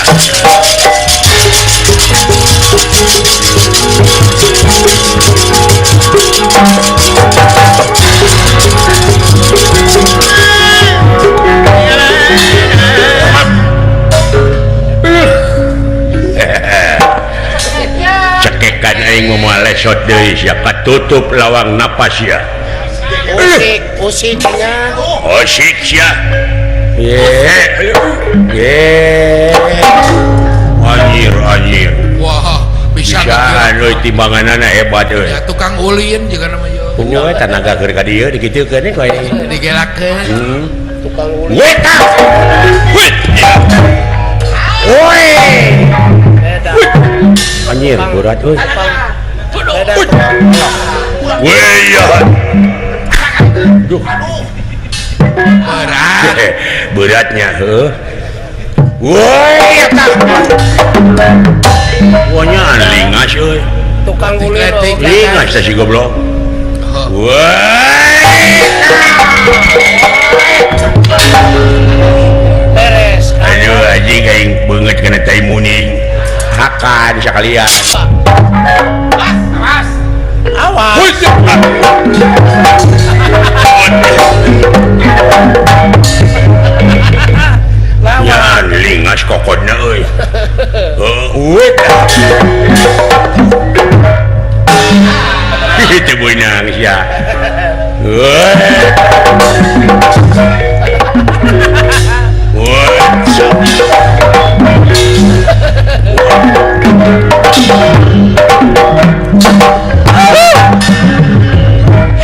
Cekekan aing moal lesot deui sia, katutup lawang napas sia. Usik, usiknya. Usik sia. Ye. Ye. Anjir, anjir. Wah, bisa anu timbanganana hebat euy. Ya tukang ulin juga namanya. Punya we tanaga keur ka dieu dikitukeun we Digelakeun. Tukang ulin. Weh tah. Wih. Woi. Anjir, berat euy. Weh ya. Duh. Berat. Beratnya heuh. Woi eta. Wanya lingas euy. Tukang ulin. Lingas teh si goblok. Woi. Beres. Aduh anjing aing beungeut kana tai muning. Hakan sakalian. Awas. Awas. Ya lingas kokodna euy. Heuh. Teu beunang sia.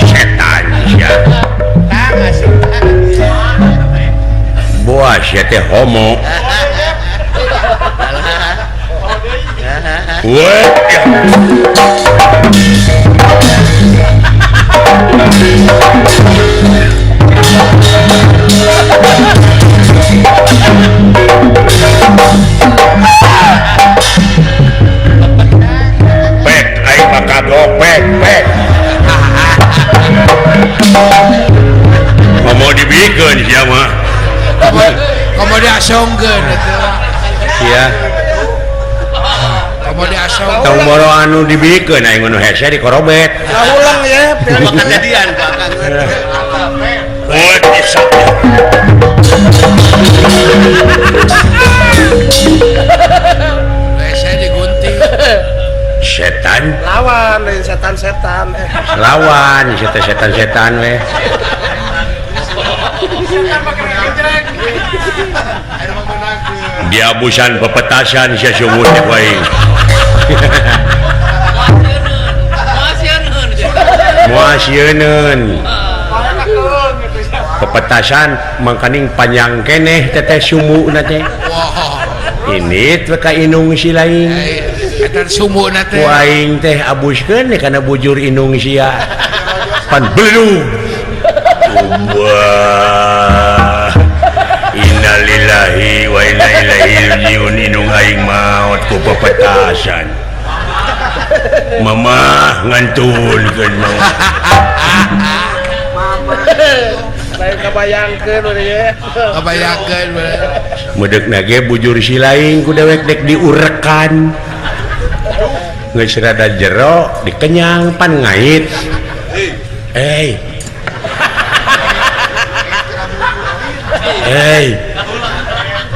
Setan sia. Boa sia teh homo. Weh. Pek, aing mah kagok pek, pek. Komo diasongkeun atuh. Iya. Komo diasong. Tong boro anu dibikeun aing nu hese dikorobet. Ulang ya, kejadian Pak Kang. Hese digunting. Setan lawan lain setan-setan. Lawan setan-setan we. Diabusan pepetasan sia sumur teh aing. Moal sieuneun. Pepetasan mangkaning panjang keneh teteh sumuna teh. Ini teh ka inung si lain. Eta sumuna teh. Ku aing teh abuskeun kana bujur inung sia. Pan belum. Wah. Innalillahi wa inna ilaihi rajiun inung aing maot ku pepetasan. Mamah ngantulkeun mama. Lain kabayangkeun we ye. Kabayangkeun we. Medeukna ge bujur si lain ku dewek dek diurekan. Geus rada jero dikenyang pan ngait. Eh. Hei.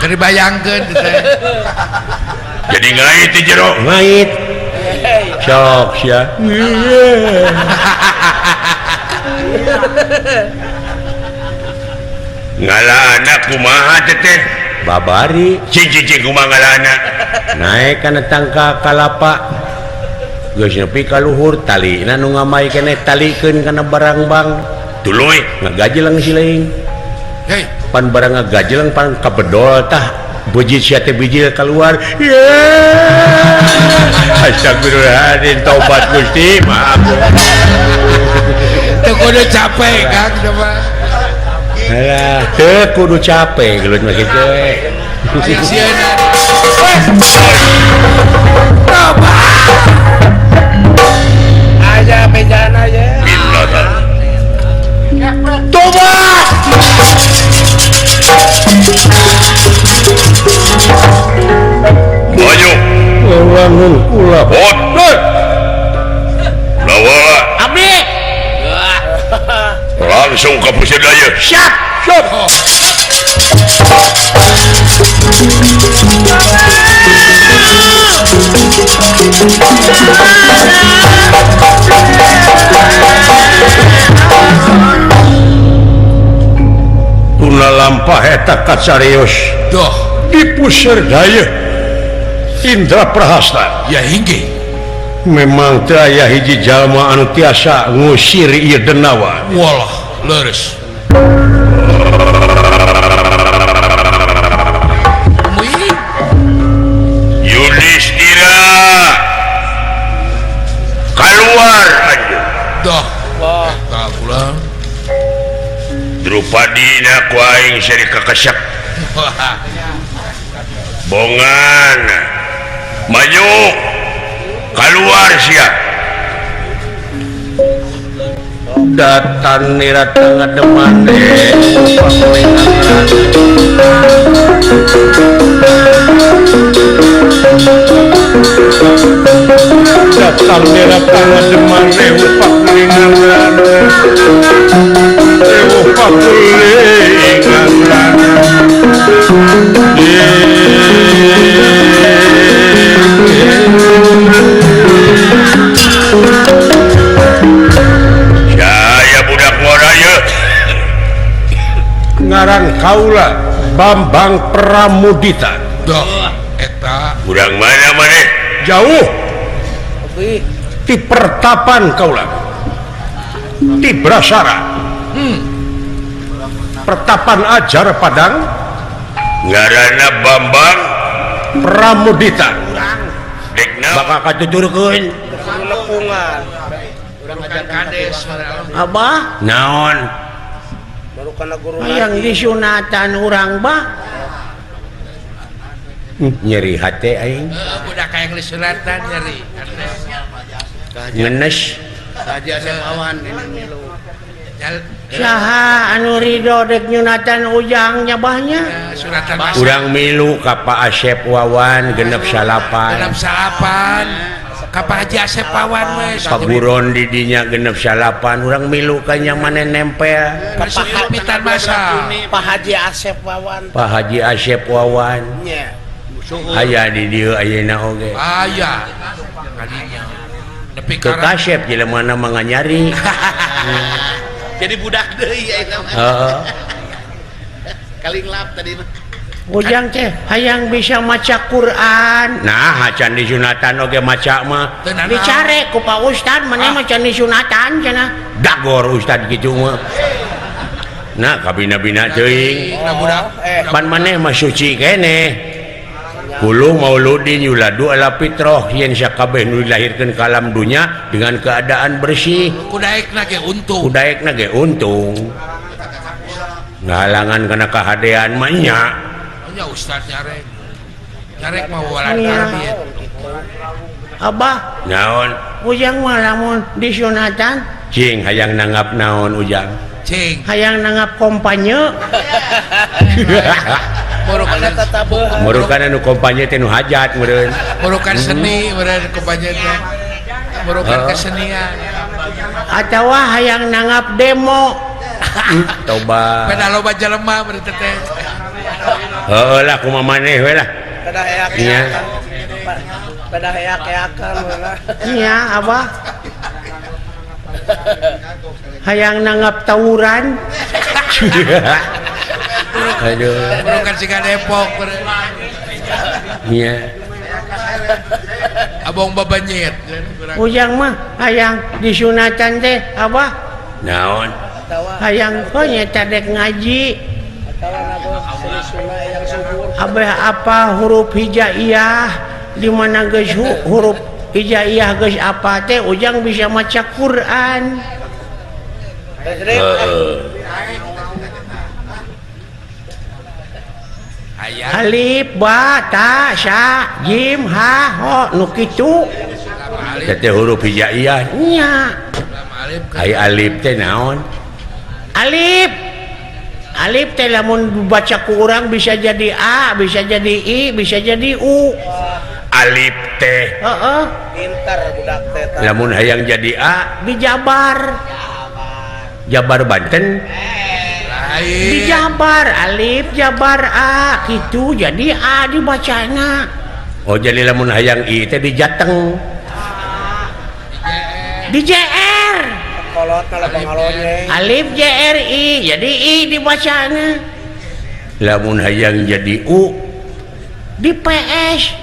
Keur dibayangkeun teh. Jadi ngait di jero. Ngait. Sok sia. Ngala anak kumaha teteh? Babari. Cing cing cing kumaha ngala anak? Naek kana tangka kalapa. Geus nepi ka luhur talina nu ngamai keneh talikeun kana barangbang. Tuluy ngagajeleng si lain. Hei, pan barang ngagajeleng pan kabedol tah beuji sia teh bijil keluar. Yeay. Astagfirullahaladzim, taubat Gusti, maaf. Teu kudu capek Kang coba. Alah, teu kudu capek gelut mah kitu we. Aya sieuna. Tobat. Aya bejana ye. Tobat. Maju. Wangun kula. Bot. Lawa. Abdi. Langsung ke pusat daya. Siap. Siap. Tuna lampah eta kacarios. Doh. Di puseur daya Indra Prahasta. Ya hinggi. Memang teu aya hiji jalma anu tiasa ngusir ieu denawa. Walah, leres. Yudhistira keluar anjeun. Doh. Wah, tah pulang. Drupadina ku aing seri kakesep. Bongan maju keluar sia. Datan nira ngademan datang nira ngademan pakulingan pakulingan. Jaya budak ngora ye. Ngaran kaula Bambang Pramudita. Doh, eta urang mana maneh? Jauh. Di pertapan kaula. Di Brasara. Pertapan Ajar Padang. Ngaranna Bambang Pramudita. Dekna bakal katuturkeun. Lepungan. Kades Abah naon? Baru kana guru. Hayang disunatan urang bah. Nyeri hate aing. Budak hayang disunatan nyeri. Ngenes. Saja saya awan ini milu. Saha anu ridho dek nyunatan Ujang nya bahnya urang milu ka Pak Asep Wawan genep salapan. Genep salapan. Ka Pak Haji Asep Wawan we. Paguron di dinya genep salapan urang milu ka nya maneh nempel. Ka Pak masa. Pak Haji Asep Wawan. Pak Haji Asep Wawan. Nya. Aya di dieu ayeuna oge. Aya. Kadinya. Nepi ka Kasep jelema mah nganyari. Jadi budak deui ayeuna mah. Heeh. Kaling lap tadi mah. Ujang teh hayang bisa maca Quran. Nah, can disunatan oge maca mah. Dicare ku Pak Ustad maneh mah can disunatan cenah. Dagor Ustad kitu mah. Nah, kabina-bina teuing. Pan maneh mah suci keneh. Kullu mauludin yuladu ala fitrah yen sakabeh nu dilahirkeun ka alam dunya dengan keadaan bersih. Kudaekna ge untung. Kudaekna ge untung. Ngahalangan kana kahadean mah nya. Nya ustad nyarek. Nyarek mah walan tarbiyah. Abah, naon? Ujang mah lamun disunatan cing hayang nanggap naon Ujang? Cing. Hayang nanggap kompanye. Merukan anu kompanye teh nu hajat meureun. Merukan seni meureun kompanye teh. Merukan kesenian. Atawa hayang nanggap demo. Toba. Beda loba jelema meureun teh. Heueuh lah kumaha maneh we lah. Beda heak-heakan. Beda heak-heakan lah. Nya abah. Hayang nanggap tawuran. Aduh. Merukan siga Depok. Iya. Abong babanyet. Ujang mah hayang disunatan teh abah. Naon? Hayang kok nyeta dek ngaji. Abah apa huruf hijaiyah di mana geus huruf hijaiyah geus apa teh Ujang bisa maca Quran. Alif ba ta sa jim ha ho nu kitu. Teh huruf hijaiyah nya. Ai alif teh naon? Alif. Alif teh lamun dibaca ku urang bisa jadi A, bisa jadi I, bisa jadi U. Alif teh. Heeh. Pintar budak teh. Lamun hayang jadi A dijabar. Jabar Banten. Dijabar alif jabar A gitu jadi A dibacana. Oh jadi lamun hayang I teh di Jateng. Di JR. Alif JR I jadi I dibacana. Lamun hayang jadi U di PS.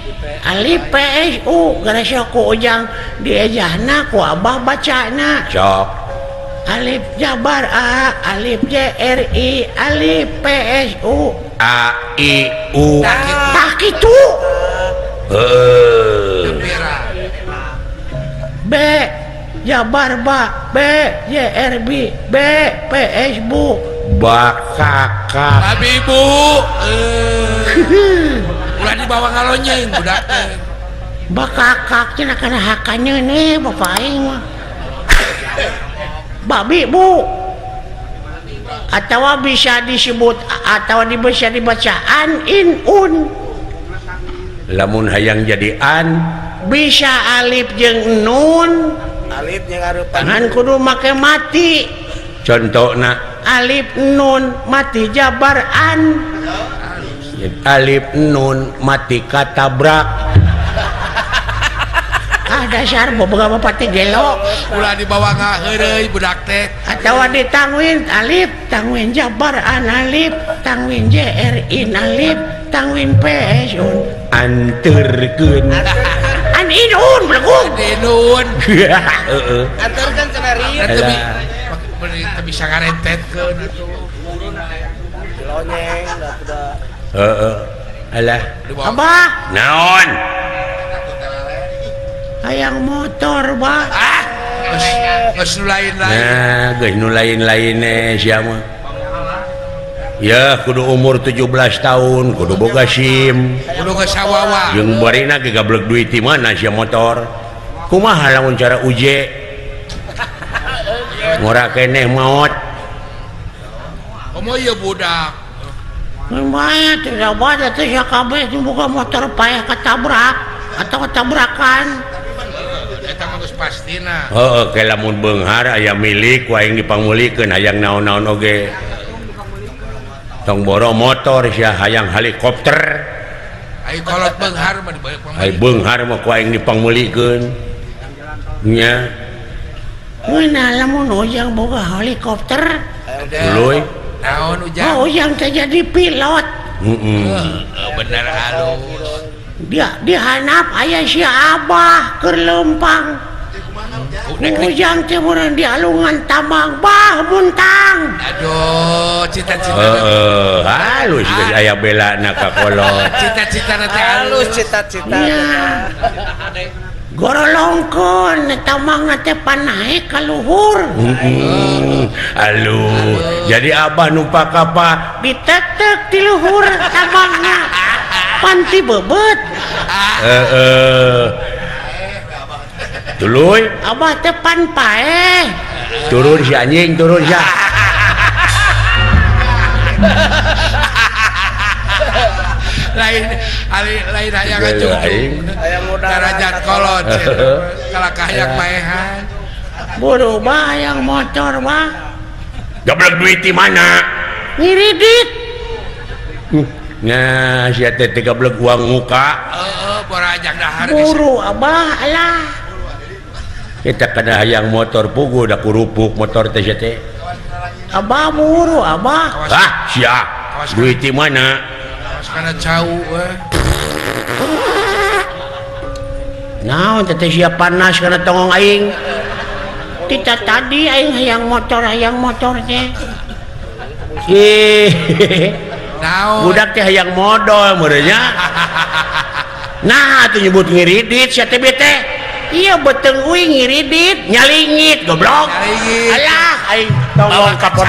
Alif PS U gara ku Ujang diejahna ku Abah bacana. Sok. Alif jabar A, alif J R I, alif P S U A I U. Tah kitu. Heeh. B jabar ba, B J R B, B P S Bu. Bakaka. Babi ibu. Ulah dibawa ngalonyeng budak teh. Bakakak cenah kana hakanyeun nih bapak aing mah. Babi bu atau bisa disebut atau bisa dibaca an in un. Lamun hayang jadi an bisa alif jeung nun. Alif jeung harupan ngan kudu make mati. Contohna alif nun mati jabar an. Alif nun mati katabrak. Ah dasar boga bapak teh gelo. Ulah dibawa ngaheureuy budak teh. Atawa ditangwin alif tangwin jabar an alif tangwin jr in alif tangwin ps un anterkeun. An in un blegug. In un. Heeh. Anterkeun cenah rieu. Teu bisa ngarentetkeun atuh. Lonyeng da kuda. Heeh. Alah. Abah. Naon? Hayang motor, Bah. Ah, geus nu lain-lain. Nah, geus nu lain-lain sia mah. Ya, kudu umur 17 tahun, kudu boga SIM. Kudu geus sawawa. Jeung barina ge gablek duit di mana sia motor. Kumaha lamun cara uje? Ngora keneh maot. Komo ieu budak. Lumayan tidak ada teh kabeh buka motor payah ketabrak atau ketabrakan. Eta mah geus pastina. Heeh, ke lamun beunghar aya milik ku aing dipangmulikeun hayang naon-naon oge. Tong boro motor sia hayang helikopter. Ai kolot beunghar mah dibayar Ai beunghar mah ku aing dipangmulikeun. Nya. Mun lamun ujang boga helikopter. Tuluy. Naon ujang? Oh, ujang teh jadi pilot. Heeh. Bener halus. Dia dihanap aya si Abah keur leumpang. Ujang teh meureun dialungan tambang bah muntang. Aduh, cita-cita. Heeh, halus geus aya belana ka kolot. Cita-cita teh halus cita-cita. Gorolongkeun tambang teh panaek ka luhur. Aduh, jadi Abah numpak apa? Ditetek di luhur tambangna. Panti bebet. Heeh. Tuluy, Abah teh pan paeh. Turun si anjing, turun sia. Lain lain hayang ngacung. Darajat kolot kalakah hayang paehan. Buru bah hayang motor mah. Gablek duit di mana? Ngiridit. Nah, sia teh gablek uang muka. Heeh, borajak dahar. Buru abah alah. Kita kana hayang motor pugu da kurupuk motor teh sia teh. Abah buru abah. Ah, sia. Duit di mana? Awas kana cau we. Naon teh sia panas kana tongong aing. Tita tadi aing hayang motor teh. Ih. Naon? Budak teh hayang modal meureun nya. Nah, atuh nyebut ngiridit sia teh teh. Iya beteng uing ngiridit, nyalingit goblok. Nyalingit. Alah aing tongong ka podon.